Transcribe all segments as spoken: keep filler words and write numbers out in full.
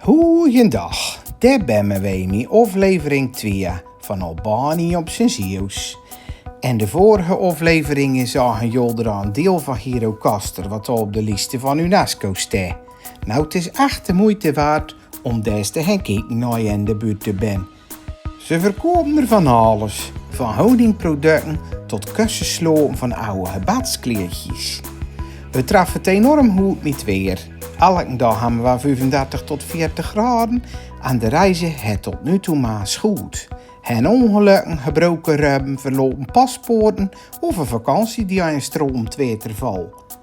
Goeiendaag, dao bent ge weer mei aoflevering twieë van Albanië op zien Zeeuws. En de vorige aoflevering is al een jol d'r aan deel van Gjirokastër, wat al op de lieste van UNESCO steit. Nou, het is echt de moeite waard om dao ins te gaon kieke es ge in de buurt bent. Ze verkopen d'r van alles, van honingproducten tot kussensloten van aw gebadskleedjes. We traffen het enorm good mei 't weer. Elken daag hebbe we waal viefendertig tot veertig graden en de reize het tot nu toe maar ins good. Gen ongelukken, gebroken ribben, verlopen paspoorten of een vakantie die in stromend water valt.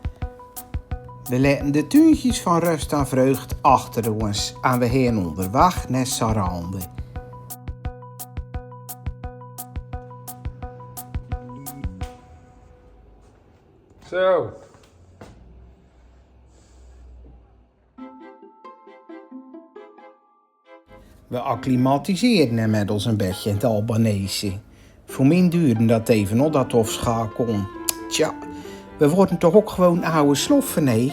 We laten de tuintjes van Rust en Vreugd achter ons en we gaon onderweg naar Sarande. Zo. We acclimatiseren inmiddels een bietje in 't Albanese. Veur mien duurde dat effe, of dat ofschakel. Tja, we worden toch ok gewoon aw sloffe, hè?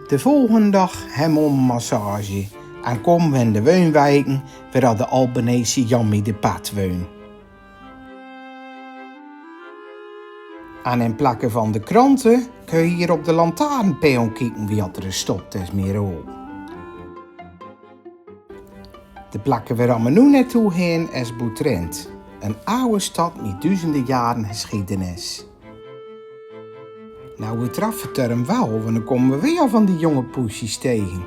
De volgende daag hebbe we massage en kome we in de woonwijken wao dat de Albanese Jan mei de Pat woont. En in plakke van de kranten kun je hier op de lantaarnpaol kieke wie dat d'r gestopt is mei raol. De plakke wao we noe naotoe gaon is Butrint, een aw stad mei duizende jaren geschiedenis. Nou, we traffen 't d'r waal, want dan kome we weer van die jonge poesjes tege.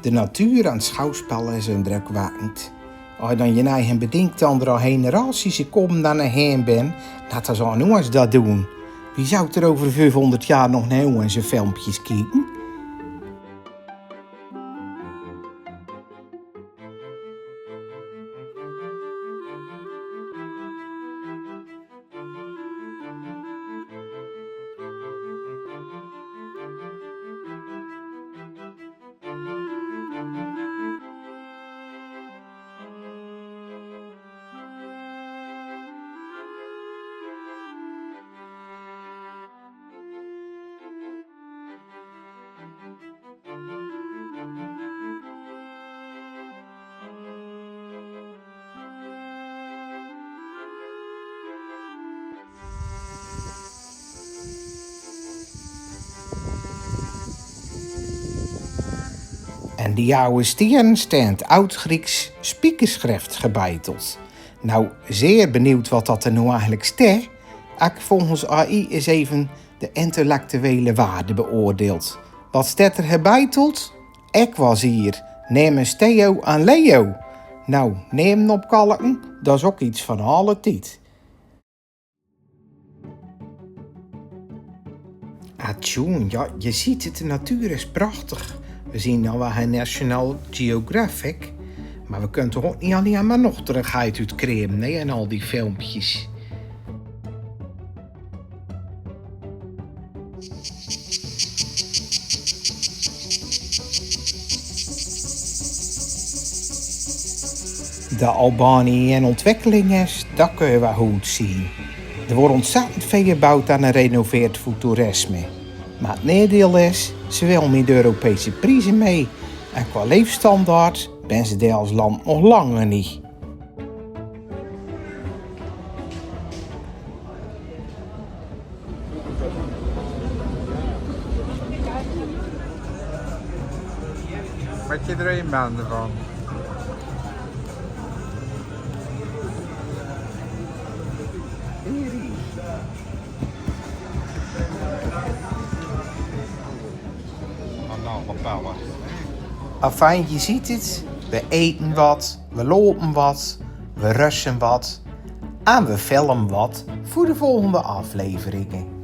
De natuur en 't schouwspel is indrukwekkend. Es je dan je eigen bedinkt dat d'r al generaties kome en gaon bent, net es aw noe ins dat doen. Wie zou d'r over viefhonderd jaar nog nao owwe filmpjes kieke? En die aw stien steit in 't Oud-Grieks spiekersgrif gebeiteld. Nou, zeer benieuwd wat dat d'r noe eigelik steit. Ek volges A I is effe de intellectuele waarde beoordeeld. Wat steit d'r gebeiteld? Ik was hier, namens Theo en Leo. Nou, namen opkalke, dat is ok iets van alle tied. Ah, tjoen, ja, je ziet het, de natuur is prachtig. We zien noe waal in National Geographic, maar we kunne toch ok neet allein maar nog d'r geit oet krame, hè, in al die filmpjes. Dat Albanië in ontwikkeling is, dat kun je waal good zien. D'r wuuert ontzettend väöl gebouwd en renoveerd veur toerisme. Maar 't naodeel is, ze wille mei de Europese prieze mei. En qua leefstandaard bent ze dao es land nog lang neet. Wat je d'r ein bent van. Afijn, je ziet het, we eten wat, we lopen wat, we rusten wat en we filmen wat voor de volgende afleveringen.